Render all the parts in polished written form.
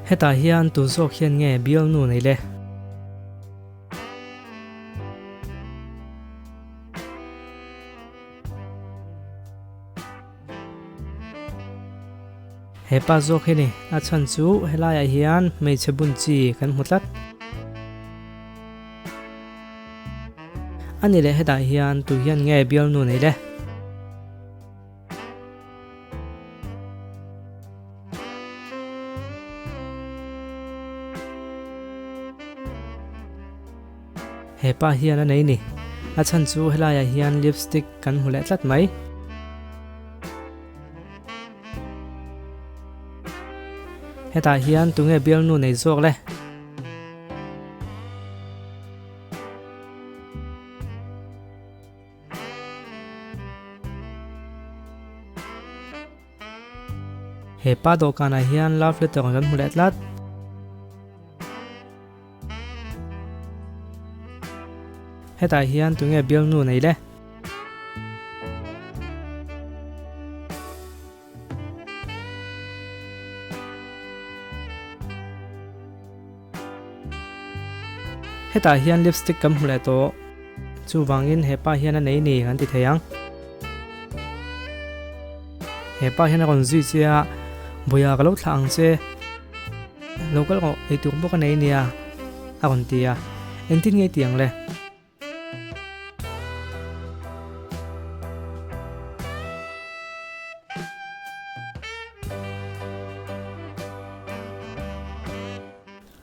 Hetah hian tu zawk hian nge bialnu nei le? He pa zawk hi ni, a chhan chu helaiah hian hmeichhe bun chi kan hmu tlat. A ni leh hetah hian tu hian nge bialnu nei le? He pa hian a nei ni. A chhan chu helaiah hian lipstick kan hmu leh tlat mai. Hetah hian tunge bialnu nei zawk le? He pa dawhkanah hian love letter kan hmu leh tlat. Hetah hian tunge bialnu nei le? Hetah hian lipstick kan hmu leh tawh. Chuvangin hepa hian a nei ni kan ti thei ang. Hepa hian a rawn zui che a, Bawia ka lo thlah ang che. Lo kal rawh, eitur bawk a nei nia a rawn ti a. Engtin nge i ti ang le?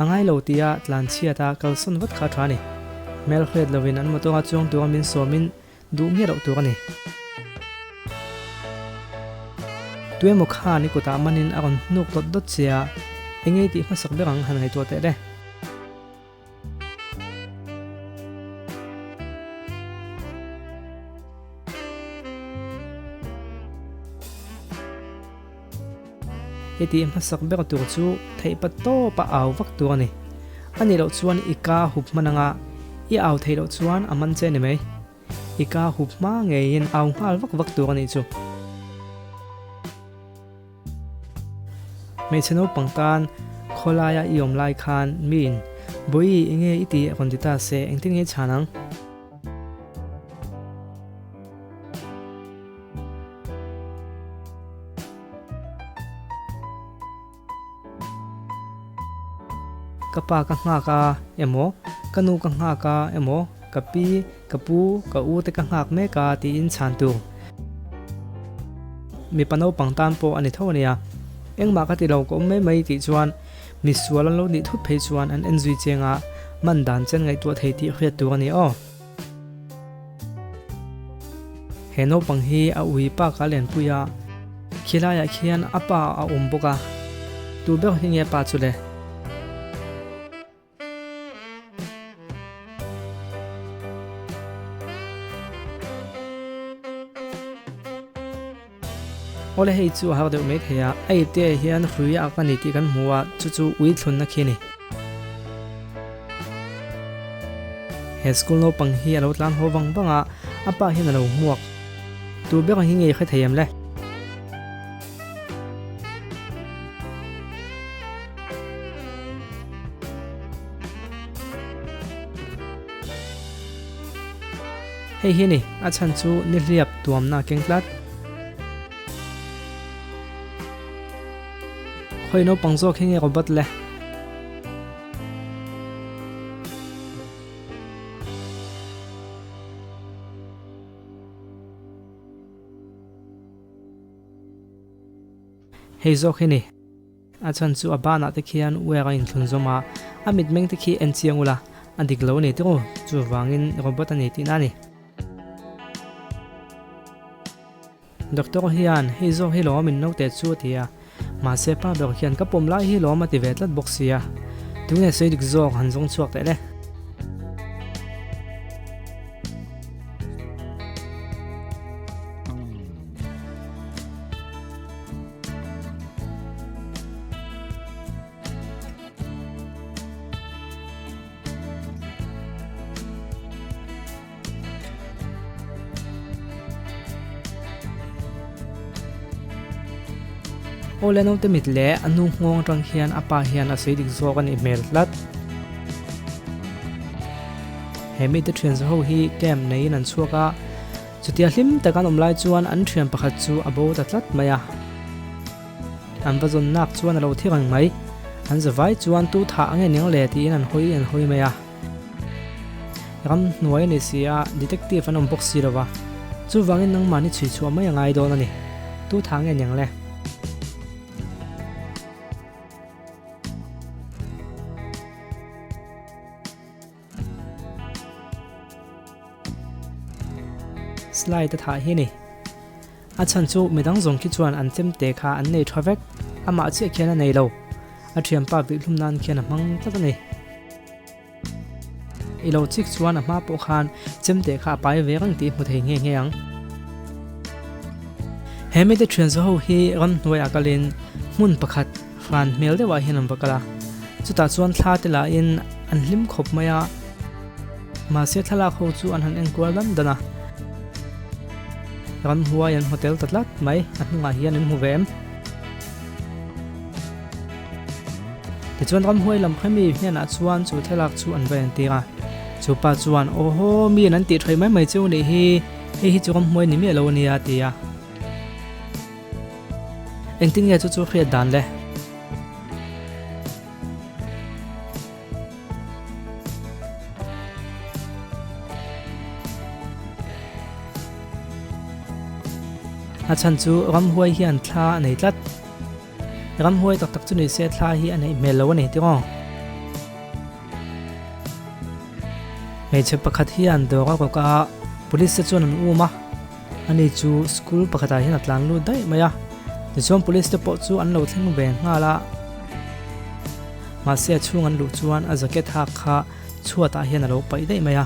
A ngai lo tia tlan chhiat a kalsawn vat kha tha a ni. Hmel hriat lovin an motor a chuang tura min sawmin duh miah loh tur a ni. Tuemaw khan i kutah manin a rawn hnuk dawt dawt che a, engei tih hmasak ber ang han ngaihtuah teh le. I tih hmasak ber tur chu theihpa tawpa au vak tur a ni. A nih loh chuan i ka hup hman anga i au theih loh chuan a man che a ni mai. I ka hup hma ngeiin au nghal vak vak tur a nih chu. Hmeichhe naupang tan khawlaia i awm lai khan miin, Bawihi enge i tih a rawn ti ta se engtin nge i chhan ang? Ka pa ka nghak a emaw, ka nu ka nghak a emaw, ka pi, ka pu, ka u te ka nghak mek a tiin chhan tur. Mipa naupang tan pawh a ni tho a nia. Engmah ka ti lo ka awm mai mai tih chuan misual an lo nih thut phei chuan an en zui cheng a, man dan chen ngaihtuah thei tih hriat tur a ni aw. He naupang hi a ui pa ka lenpui a, khilaiah khian a pa a awm bawk a, tu ber hi nge pa chu le? Awle hei chu a har deuh mai thei a, a ipte ah hian hrui a ak a ni tih kan hmu a, chu chu ui thlunna khi a ni. He school naupang hi a lo tlan haw vang vang a, a pa hian a lo hmuak. Tu ber ang hi nge i hre thei em le? Hei hi a ni, a chhan chu nihliap tuamna a keng tlat. Khawi naupang zawk hi nge robot le? Hei zawk hi ni. A chhan chu a banah te khian uar a inthlun zawm a, a mitmeng te khi en chiang ula, a dik lo a ni tiraw? Chuvangin robot a ni tihna a ni. Doctor hian hei zawk hi lawm in naute chu a ti a, mahse pa ber hian ka pawm lai hi lawm a ti ve tlat bawk sia. Tunge sawi dik zawk han zawng chhuak teh le. Aw le naute mit leh a nu nghawng atang hian a pa hian a sawi dik zawk a nih hmel tlat. He mite thian zaho hi camp neiin an chhuak a, chutia hlim tak an awm lai chuan an thian pakhat chu a bo ta tlat mai a. An va zawn nak chuan a lo thi reng mai. An zavai chuan tu thah a nge ning le tiin an hawi an hawi mai a. Ram hnuai a ni si a, detective an awm bawk si lo va. Chuvangin nangmahni chhui chhuah mai a ngai dawn a ni. Tu tha nge niang le? Slide a thah hi a ni. A chhan chu midang zawng khi chuan an chemte kha an nei tha vek, amah chiah khian a nei lo. A thianpa vihhlum nan khian a hmang tlat a ni. I lo chik chuan a hma pawh khan chemte kha a pai ve reng tih hmu thei nghe nghe ang. He mite thian zaw ho hi ramhnuaiah kalin hmun pakhat hran hmel deuhah hian an va kal a. Chutah chuan thla te lahin an hlim khawp mai a. Mahse thlalak ho chu an han enkual dan dan a. Ramhuai an hmu tel ta tlat mai, a hnungah hian an hmu ve em? Tichuan ramhuai lam kha mi hnenah chuan chu thlalak chu an va entir a. Chu pa chuan, Awhaw, mi an tih thaih mai mai cheu nih hi, hei hi chu ramhuai ni miah lo a nia, a ti a. Engtin nge chu chu hriat dan le? A chhan chu ramhuai hian thla a nei tlat. Ramhuai tak tak chu ni se thla hi a neih hmel lo a ni tiraw? Hmeichhe pakhat hian dawr a rawk a, police te chuan an um a, ani chu school pakhatah hian a tlan lut daih mai a, tichuan police te pawh chu an lo thleng ve nghal a, mahse a chhung an luh chuan a jacket hak kha chhuatah hian a lo paih daih mai a.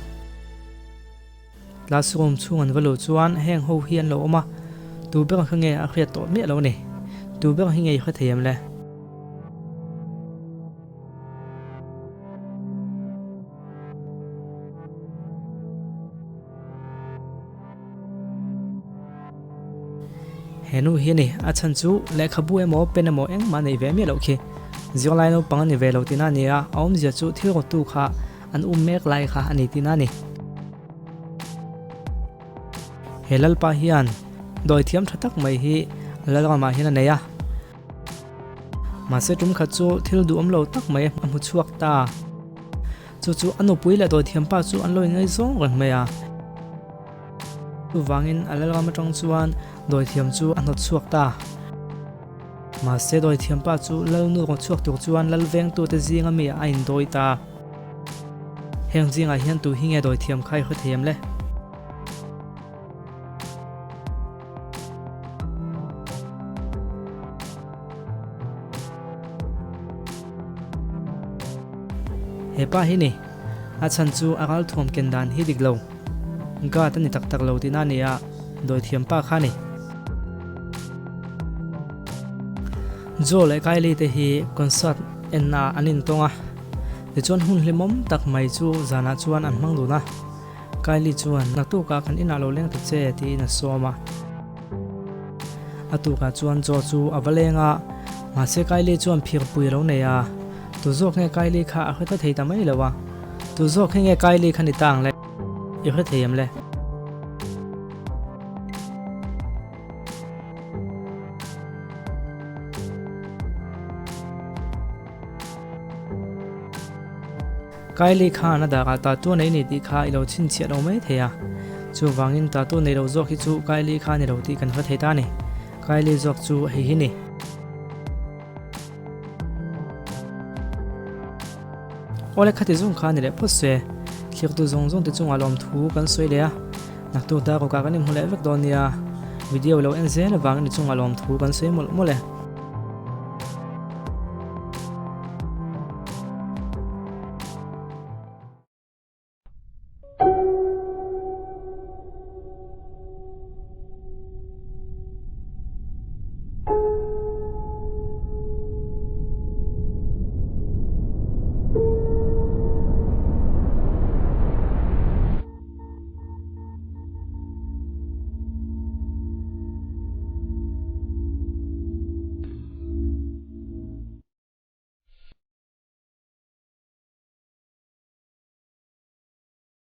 Classroom chhung an va luh chuan heng ho hi an lo awm a, tu ber kha nge a hriat tawh miah lo ni? Tu ber hi nge i hre thei em le? He nu hi a ni, a chhan chu lehkhabu emaw pen emaw engmah a neih ve miah loh khi. Zirlai naupang a ni ve lo tihna a ni a, a awmzia chu thil rawttu kha An um mek lai kha a ni tihna a ni. He Lalpa hian dawi thiam tha tak mai hi Lalramah hian a nei a. Mahse tum khat chu thil duhawm lo tak mai a hmu chhuak ta. Chu chu a nupui leh dawi thiam pa chu an lo inngaizawng reng mai a. Chuvangin a Lalram atang chuan dawi thiam chu a hnawt chhuak ta. Mahse dawi thiam pa chu Lalnu rawn chhuak tur chuan Lalvengtute zinga mi a indawi ta. Heng zingah hian tu hi nge dawi thiam kha i hre thei em le? He pa hi ni. A chhan chu a ralthuam ken dan hi dik lo. Guard a ni tak tak lo tihna a ni a, dawi thiam pa kha a ni. Joe leh Kylie te hi concert enna ah an intawng a. Tichuan hun hlimawm tak mai chu zanah chuan an hmang dun a, Kylie chuan naktukah kan inah lo leng ta che tiin a sawm a. A tukah chuan Joe chu a va leng a, mahse Kylie chuan phirpui a lo nei a, tu zawk nge Kylie kha a hre ta thei ta mai lo a, tu zawk hi nge Kylie kha ni ta ang le, i hre thei em le? Kylie khan a darah tattoo nei ni tih kha i lo chhinchhiah lo mai thei a, chuvangin tattoo nei lo zawk hi chu Kylie kha ni lo tih kan hre thei ta a ni. Kylie zawk chu hei hi ni. Awle khati zawng kha ni leh phawt se, thlirtu zawng zawng te chungah lawmthu kan sawi leh a, naktuk darukah kan inhmu leh vek dawn nia. Video lo en zel avangin i chungah lawmthu kan sawi mawlh mawlh e.